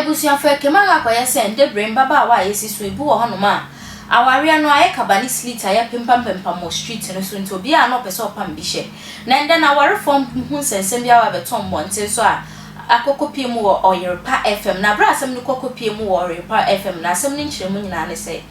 Abusuafo, ɛkame ara akɔyɛ sɛ ndɛ bere mbabaawa a yesi so yi bi wɔ hɔnom a, awareɛ no ayɛ kaba ne slit a yɛpempampempam wɔ street no so nti obiara a na ɔpɛ sɛ ɔpam bi hyɛ. Na ndɛ no awarefoɔ ho nsɛnsɛm bi aba abɛtɔ mmɔnten so a akɔkɔpue mu wɔ Ɔyerepa FM. Na bere a asɛm no kɔkɔpue mu wɔ Ɔyerepa FM no, asɛm no nkyerɛmu nyinaa ne sɛ,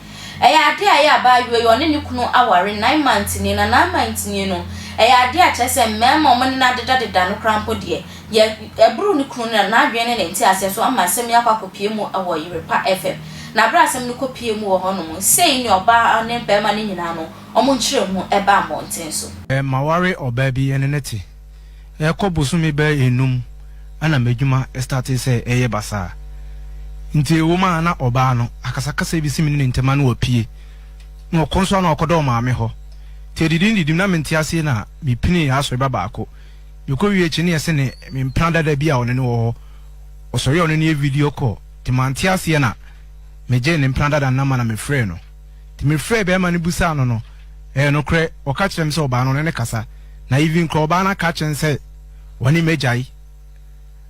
Ɛyɛ adeɛ a ɛyɛ abaayewa yi ɔne ne kunu aware 9 months nie, na 9 months nie no, ɛyɛ adeɛ a kyerɛ sɛ mmarima a wɔne no adedadeda no koraa mpo deɛ, yɛ ɛboro ne kunu no na n'adwene ne ne nteaseɛ so ama asɛm yi akɔ akɔpue mu wɔ Yerepa FM. Na berɛ a asɛm no kɔpue mu wɔ hɔnom, sei ne ɔbaa ne barima no nyinaa no, wɔn nkyerɛmu baa mmɔnten so. Maware ɔbaa bi ɛne no te. Ɛrekɔ bosome bɛyɛ nnum ɛna m'adwuma starte sɛ ɛyɛ basaa. Nti ɛwom a na ɔbaa no akasakasa bi si me ne ne ntam a na wapue. Na ɔkɔ nso a na wakɔda ɔmaame hɔ. Nti adidim didim na mente aseɛ na mepinee asɔre ba baako. Mekɔ wie akyi no yɛse ne me mpena dada bi a ɔne no wɔ hɔ. Ɔsɔre a ɔne no yɛ video call. Nti mante aseɛ na megyee ne mpena dada no number na mefrɛɛ no. Nti mefrɛɛ bɛɛma no busaa no no, ɛyɛ nokorɛ, ɔka kyerɛɛ me sɛ ɔbaa no ɔne no kasa, na even koraa ɔbaa no aka akyerɛ no sɛ ɔne m'agyae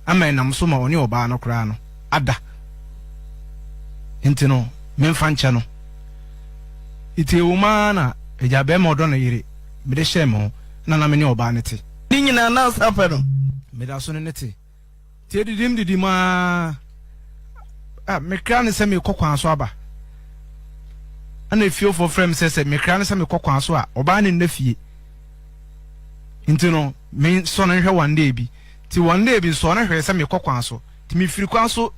ama ɛnam so ma ɔne ɔbaa no koraa no ada, nti no memfa nkyɛ no. Nti ɛwom ara na agya bɛɛma ɔdɔ ne yere, mede hyɛɛ me ho na na me ne ɔbaa no te. Ne nyinaa na ɔsan pɛ no. Meda so ne no te. Nti edidim didim aa, ah, mekra ne sɛ mekɔ kwan so aba. Ɛna efiefoɔ frɛ me sɛ sɛ mekra ne sɛ mekɔ kwan so a, ɔbaa ne nna fie. Nti no, me sɔ no nhwɛ one day bi. Nti one day bi nsɔ no hwɛ sɛ mekɔ kwan so. Nti mefiri kwan so,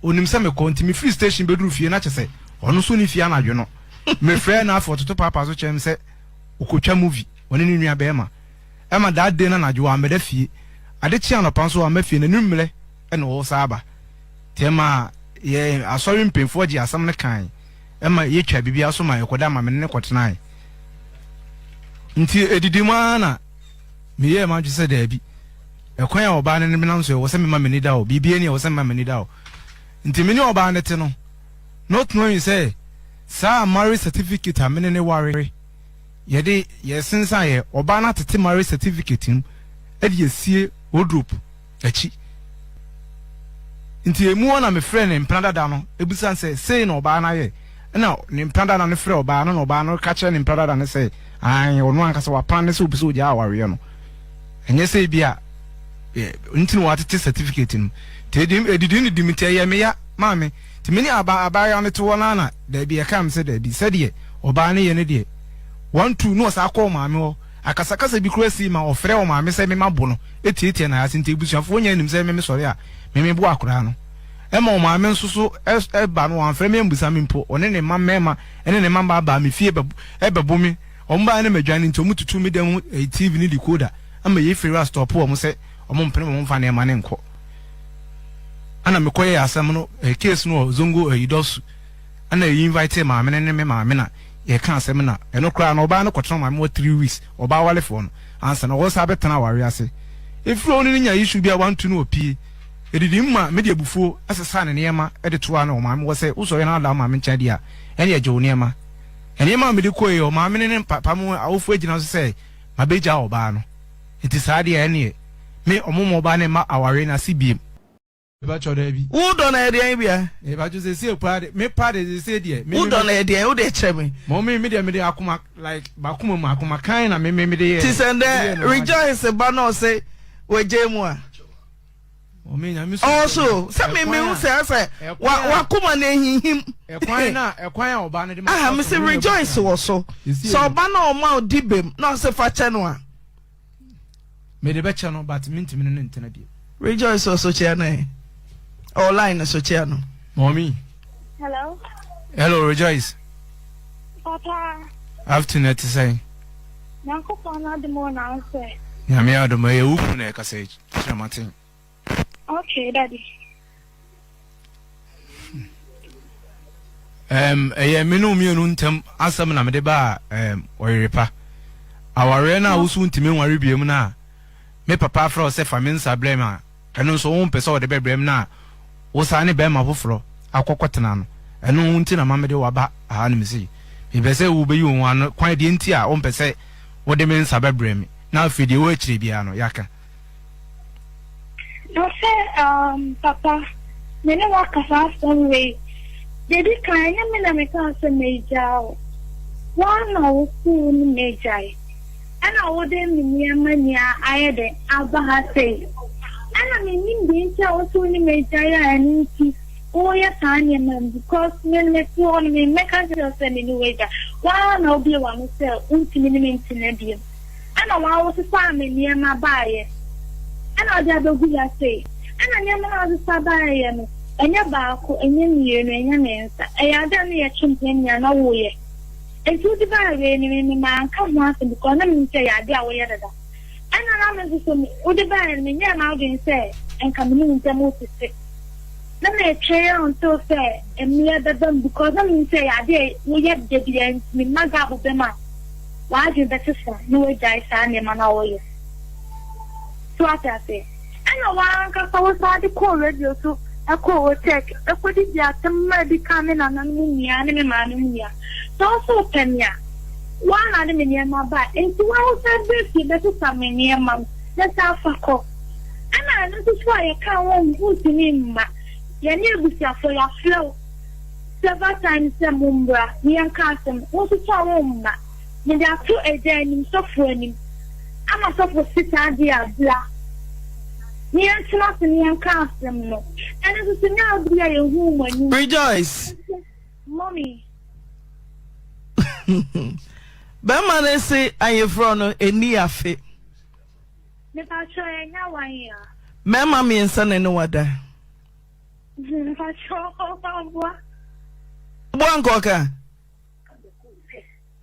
onim sɛ mekɔ, nti mefiri station bɛduru fie na kyɛ sɛ ɔno nso ne fie anadwo no. Mefrɛ no afei ɔtoto paapaa so kyerɛ me sɛ ɔkɔtwa movie, ɔne ne nua bɛrima. Ɛma that day no anadwo wammɛda fie. Ade kyee anɔpa nso wamma fie, n'anwummerɛ na ɔresan aba. Nti ɛmaa yɛn asɔre mpanyinfoɔ gyee asɛm no kae ma yɛtwaa biribiara so ma yɛkɔda ma me ne no kɔtenae. Nti ɛdidi mu ara na meyɛɛ m'adwene sɛ daabi, ɛkwan a ɔbaa no ne me nam so ɛwɔ sɛ mema m'ani da hɔ, biribiara ni ɛwɔ sɛ mema m'ani da hɔ. Nti me ne ɔbaa no te no, not knowing sɛ saa marriage certificate a me ne no ware, Yɛde yɛsensan yɛ ɔbaa no atete marriage certificate no de asie wardrobe akyi. Nti emu hɔ na mefrɛɛ ne mpena dada no bisa no sɛ sei na ɔbaa no ayɛ. Ɛna ne mpena dada no frɛɛ ɔbaa no na ɔbaa no ka kyerɛɛ ne mpena dada no sɛ aane ɔno ankasa waplan ne sɛ ɔpɛ sɛ ɔgyaa awareɛ no. Ɛnyɛ sɛ ebi a nti na watete certificate no. Nti ɛdidi ne dim nti ɛyɛ me ya maame. Nti me ne aba abaayewa no te hɔ no ara na daabi ɛkaa me sɛ daabi sɛdeɛ ɔbaa no yɛ no deɛ 1 2 na ɔsan kɔɔ ɔmaame hɔ akasakasa bi koraa sii ma ɔfrɛɛ ɔmaame sɛ me mabo no tiatia n'ayase nti abusuafoɔ nyinaa nim sɛ me mesɔre a me mebo akwadaa no ɛma ɔmaame nso so ɛba no wamfrɛ me ambusa me mpo ɔne ne mma mmarima ɛne ne mma mmaa baa me fie ɛbɛbo me wɔn baa ne madwane nti wɔn tutu me dan mu TV ne decoder ama yɛ firi stop wɔn sɛ wɔn mpene wɔn mfa nneɛma ne nkɔ. Ɛna me kɔ yɛɛ asɛm no eh, case no wɔ Zongo eh, Idɔsu. Ɛna yɛ invite maame no ne me maame na yɛ ka asɛm na ɛno koraa no ɔbaa no kɔtena maame wɔ 3 weeks, ɔbaa walefoɔ no ansa na ɔsa bɛtena aware ase. Ɛfiri hɔ no ne nya issue bi a wantu no ɔpie. Ɛdidi mu ma mede abufuo sesaa ne nneɛma de toaa no wɔ maame hɔ sɛ wosɔre na ada wo maame nkyɛn deɛ a ɛne ɛgye wo nneɛma. Nneɛma a mede kɔe ɔmaame no ne papa mu awofoɔ agyina so sɛ mabɛgya ɔbaa no. Nti saa deɛ ɛneɛ me ɔmo ma ɔbaa no mma awareɛ no ase biem. Mepakyɛw daabi. Wo dɔ no ɛyɛ deɛn bia? Mepakyɛw seesei koraa de me pa de seesei deɛ me Wo dɔ no ɛyɛ deɛn? Wo deɛ kyerɛ me. Mɔ me me deɛ me de akoma like bakoma mu akoma kan na me me me de yɛ. Ti sɛ ndɛ Rejoice ba na ɔse wagyae mu a. Mɔ me Nyame so. Ɔwɔ so sɛ me me hu sɛ asɛ wa wakoma no ehinhim. Ɛkwan na ɛkwan a ɔbaa no de ma. Aha me se Rejoice wɔ so sɛ ɔba na ɔma odi bem na ɔse fa kyɛ no a. Mede bɛkyɛ no but mentumi ne no ntena bio. Rejoice wɔ so kyia no ɛ. Ɔwɔ line no so kyia no. Mommy. Hello. Hello Rejoice. Papa. Afternoon ɛte sɛn? Nyankopɔn n'adom o na nsɛ. Nyame adom ɛyɛ wo kunu na ɛkasa yi kyerɛ maten. Okay daddy. Um, ɛyɛ me ne mmienu ntam asɛm na mede baa um, ɔyere pa. Awareɛ no a woso ntumi nware biom no a me papa afrɛ wo sɛ fa me nsa brɛ me a ɛno nso wompɛ sɛ wɔde bɛbrɛ me no a wosan ne bɛrima foforɔ akɔkɔtena no ɛno nti na ma mede waba ha no mese mepɛ sɛ wobɛyi wo ho ano kwan deɛ nti a wompɛ sɛ wode me nsa bɛbrɛ me na afei deɛ ɛwɔ akyire biara no yɛaka. Na sɛ um, papa. Me ne wo aka saa asɛm wei. Deɛ ɛdi kan, ɛnyɛ me na mekaa sɛ megyaa wo. Wo ara na wose wo ne me agyae. Ɛna wode me nneɛma nyinaa ayɛ dɛn aba ha sei. Ɛna mennim deɛ nti a wose wo ne me agyae a ɛno nti woyɛ saa nneɛma no because me no mete hɔ no memmɛka nkyerɛ wo sɛ me ne wo agyae. Wo ara na wobue w'ano sɛ wontumi ne me ntena bio. Ɛna wo ara wosesaa me nneɛma baeɛ ɛna wode abɛgu ha sei. Ɛna nneɛma no a wosesa baeɛ no, ɛnyɛ baako, ɛnyɛ mmienu, ɛnyɛ mmiɛnsa. Ɛyɛ adeɛ a na yɛtwe mpena nyinaa na woyɛ. Nti wode baeɛ wei no, me manka ho asɛm because na menim sɛ ɛyɛ adeɛ a woyɛ dada. Ɛna na me nso so, wode baeɛ no, menyɛɛ m'adwene sɛ nka me ne wo ntam retete. Na metwɛn until sɛ mmerɛ bɛba mu because na menim sɛ ɛyɛ adeɛ a woyɛ da biara nti memma gap bɛm a w'adwene bɛsesa na woagyae saa nneɛma no a woyɛ. So ate aseɛ? Ɛna w'ankasa wo san de kɔɔ radio so kɔɔ Otec kɔdidi asɛm maa bi kaa me nananom nyinaa ne me maame nyinaa. Sɛ wo nso wopɛ me a, wo ara na wode me nneɛma bae. Enti wo ara wosan baa fie bɛsesa me nneɛma no na san fa kɔ. Ɛna ɛno nso so a yɛkaa wo wontumi mma. Yɛne abusuafoɔ yɛafrɛ wo several times sɛ mommra na yɛnka asɛm, wo nso so a womma. Mede ato agya anim, sɔfo anim, ama sɔfo se saa deɛ a, bra na yɛntena ase na yɛnka asɛm no. Ɛno nso so nyɛ ade a yɛhuu mo anim. Rejoice. Mommy. Bɛrima no se ayeforɔ no ɛnni afe. Mepakyɛ ɛnyɛ wan a. Mmarima mmiɛnsa na ɛne wada. Mepakyɛ ɔboa. Boa nkɔka.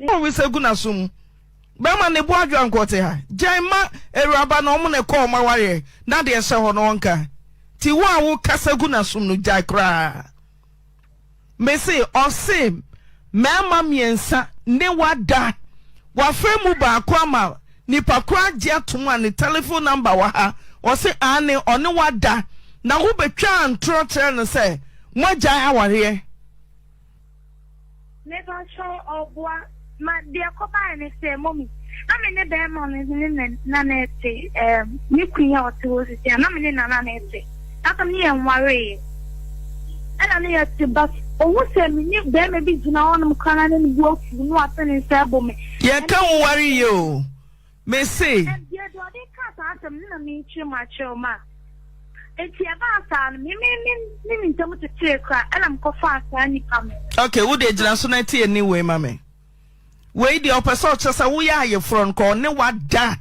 Ɔwesa gu n'aso mu. Bɛrima ne bo adwo anka ɔte ha. Gyae ma awuraba no ɔmo na ɛkɔ ɔmo awareɛ na deɛ ɛhyɛ hɔ no ɔnka. Nti wo a wo kasa gu n'asom no gyae koraa. Mese ɔse mmarima mmiɛnsa ne wada. Wafrɛ mu baako ama nipa koro agye atom a ne telephone number wɔ ha. Ɔse aane ɔne wada na wo bɛtwaa ntorɔ kyerɛ no sɛ moagyae awareɛ. Mepakyɛw ɔboa ma deɛ ɛkɔbaeɛ ne sɛ mummy na me ne bɛɛma no ne ne na na ɛte ɛɛm me kun yi a ɔte hɔ sisi a na me ne nana na ɛte na sɛ ne yɛ nwareeɛ ɛna ne yɛ te but ohu sɛ me ne bɛɛma bi gyina hɔnom koraa na ne ne bu afu na wate ne nsa ɛbɔ me. Yɛka wo ware yie o. Mese. Deɛ deɛ ɔde kaa saa asɛm no na merekyerɛ mu akyerɛ wo ma. Enti ɛbaa saa no, me me me ne ne ntam tetee koraa ɛna mekɔfaa saa nipa no. Okay, wo deɛ gyina so na tie ni wei ma me. Wei deɛ ɔpɛ sɛ ɔkyerɛ sɛ woyɛ ayeforɔ no kɔ ɔne wada.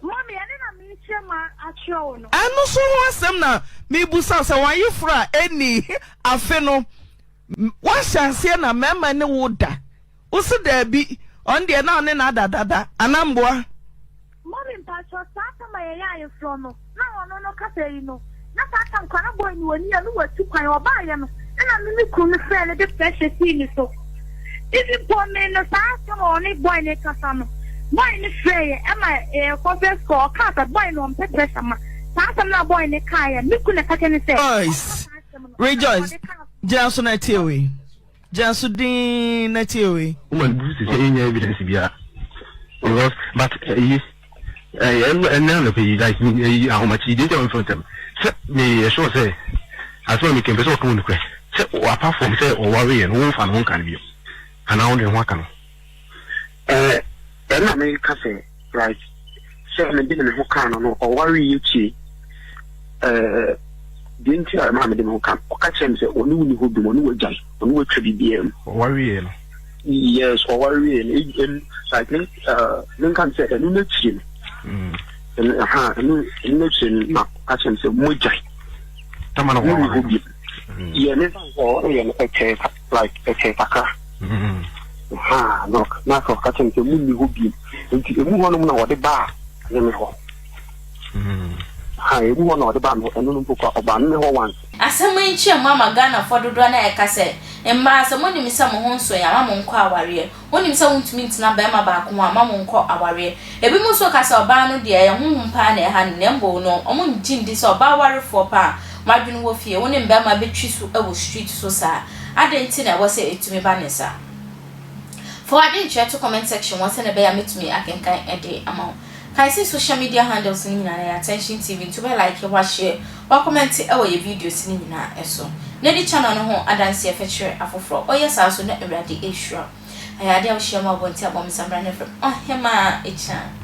Mami, ɛne na merekyerɛ mu akyerɛ wo no. Ɛno so ho asɛm na mebusa sɛ w'ayeforɔ a ɛnni afe no woahyɛ aseɛ na mmarima ne wo da. Wo se daabi, ɔno deɛ na ɔne no ada dada, anaa mboa? Mummy mpakyɛw saa tam a yɛyɛ ayeforɔ no na ɔno no kasa yi no na saa tam koraa na boy no wɔ ni a no watu kwan ɔbaayɛ no ɛna me me kunu no frɛɛ no de pressure sii ne so even mpo me no saa tam a ɔne boy no kasa no boy no frɛɛ yɛ ɛma yɛyɛ conference call ɔkaa sɛ boy no ɔmpɛ pressure ma saa asɛm no a boy no kaayɛ me kunu na ɛka kyerɛ no sɛ ɔnka saa asɛm no ɛna Rejoice ɔde kaa gyina so na tie wei. Gyina so dinn na tie wei. Woma no bu sɛ yɛnya evidence biara because but ɛyi ɛɛ ɛnɛ anɔpɛ yi like ɛyi ahomakye yi deɛ nti a wɔmfrɛ ntɛm sɛ meyɛ sure sɛ asɛm a meka mpɛ sɛ ɔka mu nokorɛ sɛ apart from sɛ ɔware yɛ no womfa ne ho nka no bio anaa wode ne ho aka no. Ɛɛ ɛna meka sɛ like sɛ mede me ho kaa no no ɔware yi akyi ɛɛ deɛ nti a ɛmaa mede me ho ka no ɔka kyerɛ me sɛ ɔne wo ni hɔ biom ɔne wagyae ɔne watwa biribiara mu. Ɔware no. Yes ɔware no ɛn like me ɛɛ menka no sɛ ɛno n'akyiri no ɛno ɛha ɛno ɛno n'akyiri no na ɔka kyerɛ me sɛ mo agyae. Tama na Mo ni ɔware hɔ no. biom. Yɛ me nfa sɛ ɔware yɛ no ɛkyɛɛ like ɛkyɛɛ kakra. Ɛha na na afei ɔka kyerɛ me sɛ mo ni hɔ biom nti emu hɔnom na ɔde baa ne me hɔ. Ha emu hɔ na ɔde baa me hɔ ɛno no mpo koraa ɔbaa me hɔ once. Asɛm yi nkyerɛmu ama Ghanafoɔ dodoɔ no a ɛka sɛ, Mmaa, sɛ monim sɛ mo ho nsɔ yi a, mma monkɔ awareɛ. Wonim sɛ wontumi ntena barima baako ho a, mma monkɔ awareɛ. Ebinom nso ka sɛ ɔbaa no deɛ, ɛyɛ honhom paa na ɛha no, na mmom no, wɔnngye nndi sɛ ɔbaa warefoɔ paa a, moadwene wɔ fie, wo ne mmarima bɛtwi so wɔ street so saa. Adɛn nti na ɛwɔ sɛ ɛtumi ba ne saa? Fa w'adwenkyerɛ to comment section hɔ sɛdeɛ ɛbɛyɛ a mɛtumi akenkan de ama wo. Kae sɛ social media handles no nyinaa no ɛyɛ Attention TV nti wobɛ like, wa share, wa comment wɔ yɛ videos no nyinaa so. Na di channel no ho adanseɛ fɛ kyerɛ afoforɔ. Woyɛ saa nso na Awurade ɛrehyira wo. Ɛyɛ adeɛ a wohyia mu abɔnten a bɔ me nsa mmra na frɛ me Ɔhemaa Akyan.